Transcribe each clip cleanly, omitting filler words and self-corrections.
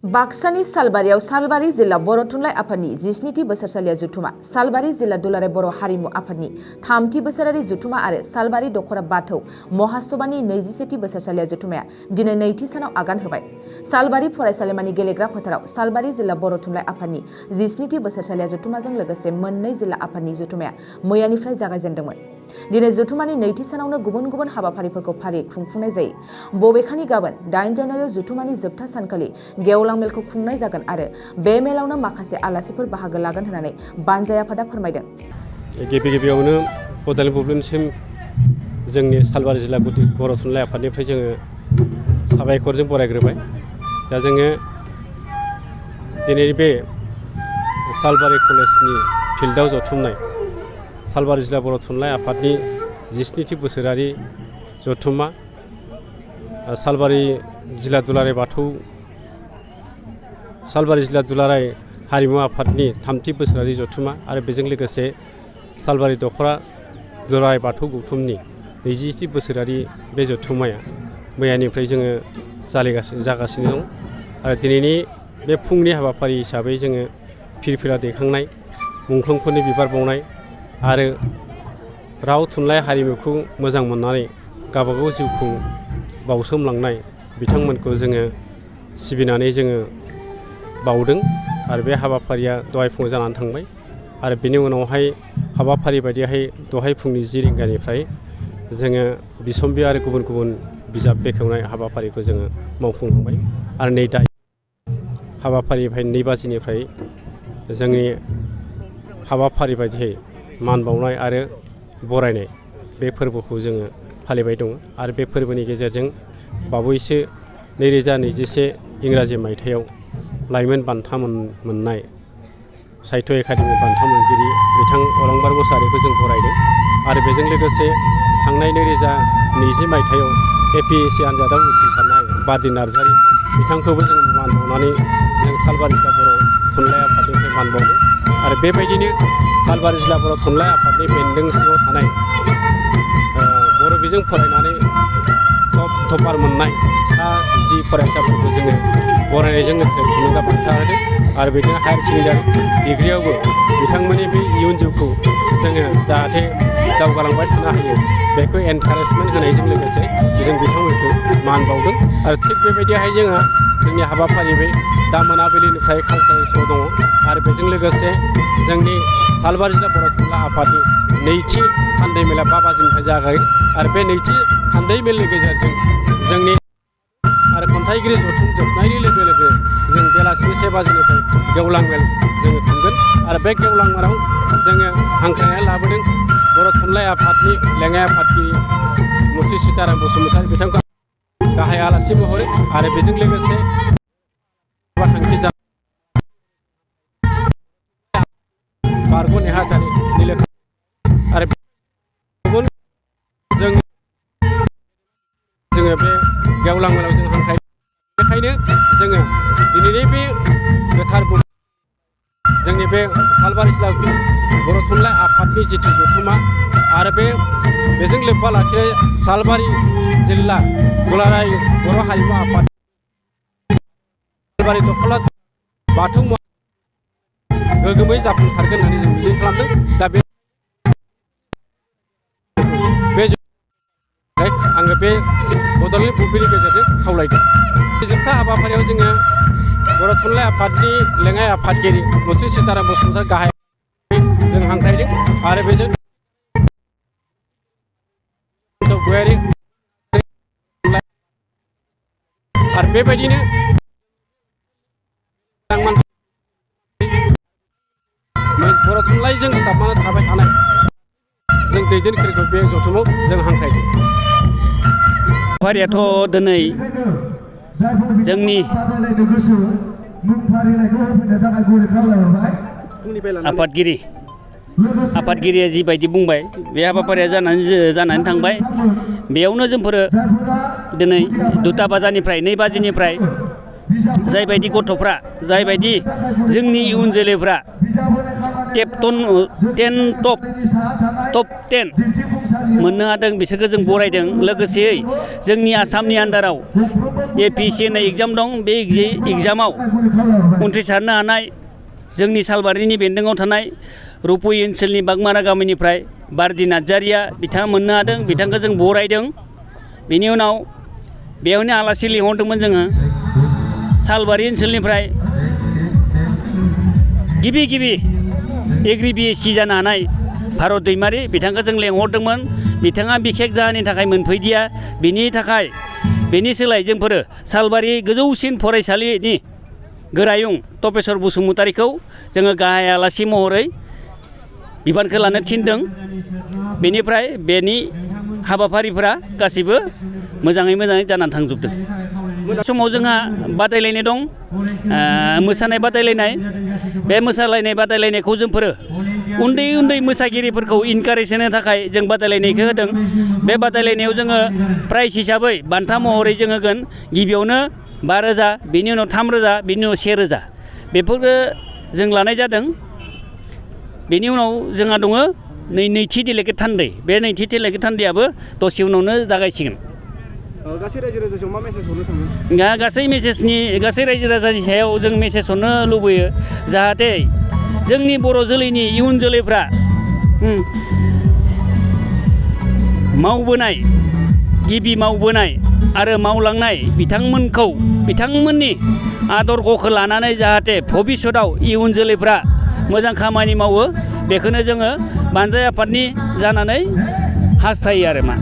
बाक्सानि सालबारियाव सालबारि जिल्ला बर' थुनलाइ आफादनि 17थि बोसोरसालिया जुथुमा सालबारि जिल्ला दुलाराय बर' हारिमु आफादनि 3थि बोसोरारि जुथुमा आरो सालबारि दखरा बाथौ महासभानि 21थि बोसोरसालिया जुथुमाया दिनै नैथि सानाव आगान होबाय। सालबारि फरायसालिमानि गेलेग्रा फोथाराव सालबारि जिल्ला बर' थुनलाइ आफादनि 17थि बोसोरसालिया जुथुमाजों लोगोसे मोननै जिल्ला आफादनि जुथुमाया मैयानिफ्राय जागायजेनदोंमोन। दिनै जुथुमानि नैथि सानावनो गुबुन गुबुन हाबाफारिफोरखौ फारियै खुंफुंनाय जायो। बबेखानि गाबोन 8 जानुवारियाव जुथुमानि जोबथा सानखालि गेवलां मेलखौ खुंनाय जागोन आरो बे मेलावनो माखासे आलासिफोर बाहागो लागोन होननानै बानजाय आफादा फोरमायदों। गिबियावनो बड'लेण्ड बुब्लिनिसिम जोंनि सालबारि जिल्ला बर' थुनलाइ आफादनिफ्राय जोङो साबायखरजों बरायग्रोबाय। दा जोङो दिनै बे सालबारि कलेजनि फिल्डआव जथुमनाय सालबारि जिल्ला बर' थुनलाइ आफादनि 17थि बोसोरारि जथुमा सालबारि जिल्ला दुलाराय हारिमु आफादनि 3थि बोसोरारि जथुमा आरो बेजों लोगोसे सालबारि दखरा दुलाराय बाथौ गौथुमनि 20थि बोसोरारि बे जथुमाया मैयानिफ्राय जोङो जागासिनो दं आरो दिनैनि बे फुंनि हाबाफारि हिसाबै जोङो फिरफिला दैखांनाय, मुंख्लंफोरनि बिबार बावनाय आरो राव थुनलाइ हारिमुखौ मोजां मोननानै गावबागाव जिउखौ बावसोमलांनाय बिथांमोनखौ जोङो सिबिनानै जोङो बावदों आरो बे हाबाफारिया दहाय फुङाव जानानै थांबाय आरो बेनि उनावहाय हाबाफारि बायदिहाय दहाय फुंनि 10 रिंगानिफ्राय जोङो बिसम्बि आरो गुबुन गुबुन बिजाब बेखेवनाय हाबाफारिखौ जोङो मावफुंलांबाय आरो नै दा हाबाफारिनिफ्राय 2 बाजिनिफ्राय जोंनि हाबाफारि बायदियै मान बावनाय आरो बरायनाय बे फोरबोखौ जोङो फालिबाय दङ आरो बे फोरबोनि गेजेरजों बावैसो 2021 इंराजि मायथाइयाव लाइमोन बान्था मोननाय साहित्य एकाडेमि बान्था मोनगिरि बिथां अलंबार मोसाहारिखौ जों बरायदों आरो बेजों लोगोसे थांनाय 2020 मायथाइयाव APSC आनजादाव उथ्रिसारनाय बारदि नार्जारि बिथांखौबो जों मान बावनानै जों सालबारि जिल्ला बर' थुनलाइ आफादनिफ्राय मान बावदों आरो बेबायदिनो सालबारि जिल्ला बर' थुनलाइ आफादनि बेन्दों सिङाव थानाय बर' बिजों फरायनानै टपार मोननाय सा 10 फरायसाफोरखौ जोङो बरायनायजों लोगोसे थुलुंगा बान्था होदों आरो बिदिनो हायार सेकेन्डारि डिग्रियावबो बिथांमोननि बे इयुन जिउखौ जोङो जाहाथे दावगालांबाय थानो हायो बेखौ एनकारेजमेन्ट होनायजों लोगोसे जों बिथांमोनखौ मान बावदों आरो थिग बेबायदिहाय जोंहा जोंनि हाबाफारि बे दा मोनाबिलिनिफ्राय कालचारेल श' दङ आरो बेजों लोगोसे जोंनि सालबारि जिल्ला बर' थुनलाइ आफादनि नैथि थान्दै मेला 5 बाजिनिफ्राय जागायो आरो बे नैथि थान्दै मेलनि गेजेरजों जोंनि आरो खन्थाइगिरि जथुम जोबनायनि लोगो लोगो जों बेलासिनि 1 बाजिनिफ्राय गेवलां मेल जोङो खुंगोन आरो बे गेवलां मेलाव जोङो हांख्रायनानै लाबोदों बर' थुनलाइ आफादनि लेङाइ आफादगिरि मुस्रि सीताराम बसुमतारी बिथांखौ गाहाय आलासि महरै आरो बेजों लोगोसे थांखि बारग' नेहाथारि आरो गुबुन जोङो बे गेवलां मेलाव जों हांख्राय बेखायनो जोङो दिनैनि बे गोथार जोंनि बे सालबारि जिल्ला बर' थुनलाइ आफादनि जिथु जथुमा आरो बेजों लोब्बा लाखिनाय सालबारि जिल्ला दुलाराय बर' हारिमु आफाद सालबारि दखला बाथौ गोगोमै जाफुंसारगोन होननानै जों मिजिं खालामदों। दा आङो बे बड'लेण्ड बुब्लिनि गेजेरजों खावलायदों। जोबथा हाबाफारियाव जोङो बर' थुनलाइ आफादनि लेङाइ आफादगिरि मुस्रि सीताराम बसुमतारी गाहाय जों हांख्रायदों आरो बेजों गयारि आरो बेबायदिनो बर' थुनलाइजों सिथाबनानै थाबाय थानाय जों दैदेनगिरिखौ बे जथुमाव जों हांख्रायदों। हाबाफारियाथ' दिनै जोंनि आफादगिरिया जिबायदि बुंबाय बे हाबाफारिया जानानै थांबाय। बेयावनो जोंफोरो दिनै 2 बाजिनिफ्राय जायबायदि गथ'फ्रा जायबायदि जोंनि इयुन जोलैफ्रा टप 10 मोननो हादों बिसोरखौ जों बरायदों। लोगोसेयै जोंनि आसामनि आन्दाराव APSC होननाय एग्जाम दं। बे एग्जामाव उथ्रिसारनो हानाय जोंनि सालबारिनि बेन्दोङाव थानाय रुप'यि ओनसोलनि बागमारा गामिनिफ्राय बारदि नार्जारिया बिथाङा मोननो हादों। बिथांखौ जों बरायदों। बेनि उनाव बेयावनो आलासि लिंहरदोंमोन जोङो सालबारि ओनसोलनिफ्राय गिबि एग्रि BSc जानो हानाय भारत दैमारि बिथांखौ जों लेंहरदोंमोन। बिथाङा बिखेक जाहोननि थाखाय मोनफैदिया। बेनि सोलाय जोंफोरो सालबारि गोजौसिन फरायसालिनि गोरायुं तपेस्वर बसुमतारीखौ जोङो गाहाय आलासि महरै बिबानखौ लानो थिनदों। बेनिफ्राय बेनि हाबाफारिफोरा गासिबो मोजाङै जानानै थांजोबदों। समाव जोंहा बादायलायनाय दं, मोसानाय बादायलायनाय। बे मोसालायनाय बादायलायनायखौ जोंफोरो उन्दै मोसागिरिफोरखौ इनकारेज होनो थाखाय जों बादायलायनायखौ होदों। बे बादायलायनायाव जोङो प्राइज हिसाबै बान्था महरै जों होगोन गिबियावनो 5,000, बिनि उनाव 3,000, बिनि उनाव 1,000 बेफोरखौ जों लानाय जादों। बेनि उनाव जोंहा दङ नैथि डेलिगेट थान्दै। बे नैथि डेलिगेट थान्दैयाबो दसे उनावनो जागायसिगोन। गासै रायजो राजायाव मा मेसेज हरनो सानो? गासै रायजो राजानि सायाव जों मेसेज हरनो लुबैयो जाहाथे जोंनि बर' जोलैनि इयुन जोलैफ्रा मावबोनाय आरो मावलांनाय बिथांमोननि आदर्शखौ लानानै जाहाथे भबिष्यतआव इयुन जोलैफ्रा मोजां खामानि मावो बेखौनो जोङो बानजाय आफादनि जानानै हास्थायो आरो मा।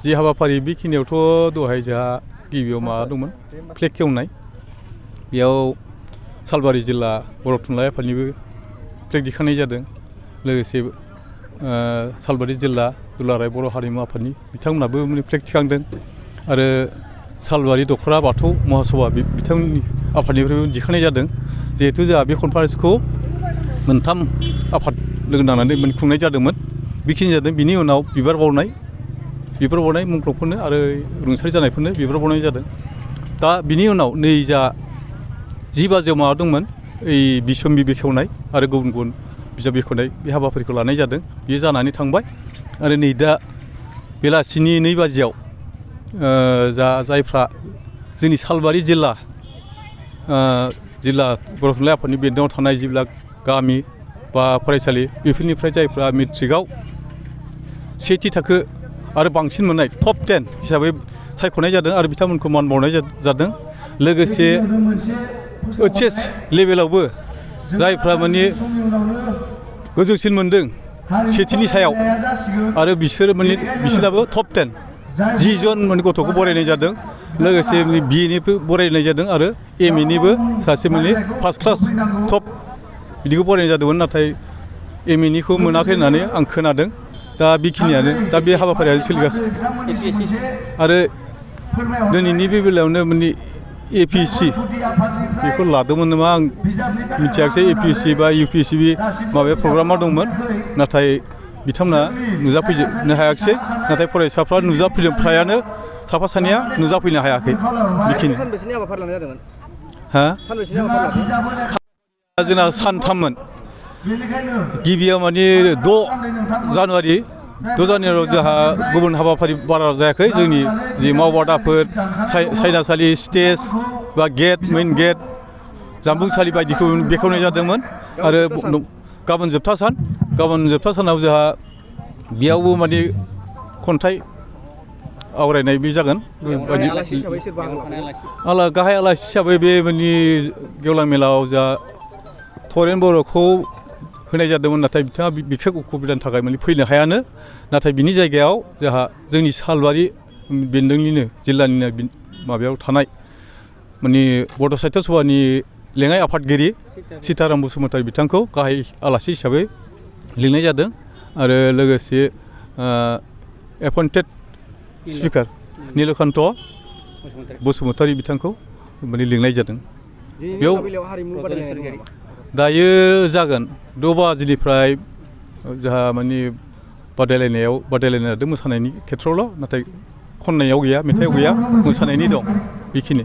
जि हाबाफारि बेखिनियावथ' दहाय जोंहा गिबियाव माबा दंमोन फ्लेग खेवनाय। बेयाव सालबारि जिल्ला बर' थुनलाइ आफादनिबो फ्लेग दिखांनाय जादों। लोगोसे सालबारि जिल्ला दुलाराय बर' हारिमु आफादनि बिथांमोनाबो फ्लेग थिखांदों। आरो सालबारि दख'रा बाथौ महासभा बिथांमोननि आफादनिफ्रायबो दिखांनाय जादों। जिहेथु जोंहा बे कनफारेन्सखौ मोनथाम आफाद लोगो नांनानै खुंनाय जादोंमोन। बेखिनि जादों। बिनि उनाव बिबार बावनाय मुंख्लंफोरनो आरो रुंसारि जानायफोरनो बिबार बावनाय जादों। दा बिनि उनाव नै जा 10 बाजियाव माबा दंमोन बिसम्बि बेखेवनाय आरो गुबुन बिजाब बेखेवनाय बे हाबाफारिखौ लानाय जादों। बेयो जानानै थांबाय। आरो नै दा बेलासिनि 2 बाजियाव जायफ्रा जोंनि सालबारि जिल्ला बर' थुनलाइ आफादनि बेन्दोङाव थानाय जिल्ला गामि बा फरायसालि बेफोरनिफ्राय जायफ्रा मेट्रिकआव सेथि थाखो आरो बांसिन मोननाय टप 10 हिसाबै सायख'नाय जादों आरो बिथांमोनखौ मान बावनाय जादों। लोगोसे HS लेभेलावबो जायफ्रा गोजौसिन मोनदों सेथिनि सायाव आरो बिसोराबो टप 10 10 जन गथ'खौ बरायनाय जादों। लोगोसे BAनिबो बरायनाय जादों आरो MAनिबो सासे फार्स्ट क्लास टप बिदिखौ बरायनाय जादोंमोन। नाथाय MAनिखौ मोनाखै होननानै आं खोनादों। दा बेखिनियानो दा बे हाबाफारिया सोलिगासिनो। आरो दिनैनि बे बेलायावनो APSC बेखौ लादोंमोन नामा आं मिथियाखिसै। APSC बा UPSC माबाया प्रग्रामा दंमोन। नाथाय बिथांमोना नुजाफैनो हायाखिसै। नाथाय फरायसाफ्रा नुजाफैदों। फ्रायानो साफा सानैया नुजाफैनो हायाखै। बेखिनि सानबेसेनि हाबाफारि लानाय जादोंमोन? सानबेसेनि हाबाफारि लादों? जोंना सानथाममोन। गिबियाव 6 जानुवारियाव जोंहा गुबुन हाबाफारि बारा जायाखै। जोंनि जि मावबादाफोर सायनासालि स्टेज बा मेइन गेट जामबुंसालि बायदिखौ बेखेवनाय जादोंमोन। आरो गाबोन जोबथा सानाव जोंहा बेयावबो खन्थाइ आवरायनाय जागोन। गाहाय आलासि हिसाबै बे गेवलां मेलाव जोंहा थरेन बर'खौ होनाय जादोंमोन। नाथाय बिथाङा बिखेक उसुबिदानि थाखाय फैनो हायानो। नाथाय बिनि जायगायाव जोंहा जोंनि सालबारि बेन्दोंनिनो जिल्लानिनो माबायाव थानाय बड' साहित्य सभानि लेङाइ आफादगिरि सीताराम बसुमतारी बिथांखौ गाहाय आलासि हिसाबै लिंनाय जादों। आरो लोगोसे एपइन्टेड स्पिकार नीलकान्त बसुमतारी बिथांखौ लिंनाय जादों। बेयाव दायो जागोन 6 बाजिनिफ्राय जोंहा बादायलायनाय जादों मोसानायनि खेथ्रआवल'। नाथाय खन्नायाव गैया, मेथाइआव गैया, मोसानायनि दं। बेखिनि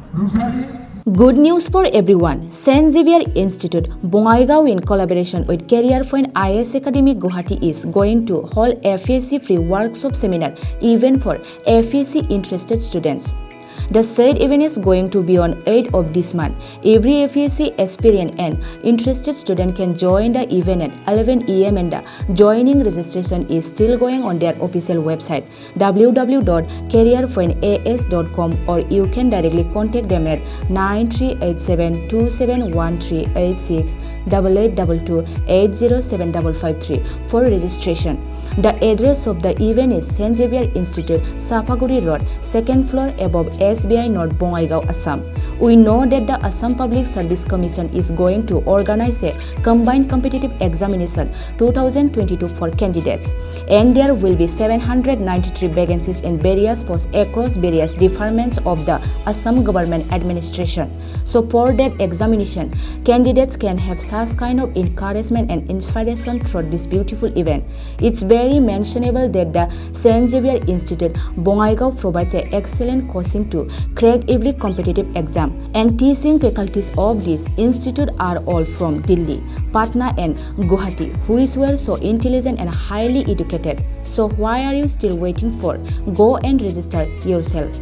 Good news for everyone. St. Xavier Institute, Bongaigaon, in collaboration with Career Point IS Academy Guwahati, is going to hold FAC free workshop seminar event for FAC interested students. The said event is going to be on 8th of this month. Every FAC aspirant and interested student can join the event at 11 a.m. and the joining registration is still going on their official website www.careerpointas.com, or you can directly contact them at 9387271386 8822807553 for registration. The address of the event is St. Xavier Institute, Sapaguri Road, 2nd floor, above SBI North, Bongaigaon, Assam. We know that the Assam Public Service Commission is going to organize a combined competitive examination 2022 for candidates, and there will be 793 vacancies in various posts across various departments of the Assam government administration. So for that examination, candidates can have such kind of encouragement and inspiration through this beautiful event. It's very mentionable that the St. Xavier Institute, Bongaigaon, provides an excellent coaching to crack every competitive exam, and teaching faculties of this institute are all from Delhi, Patna and Guwahati, who were so intelligent and highly educated. So why are you still waiting for? Go and register yourself.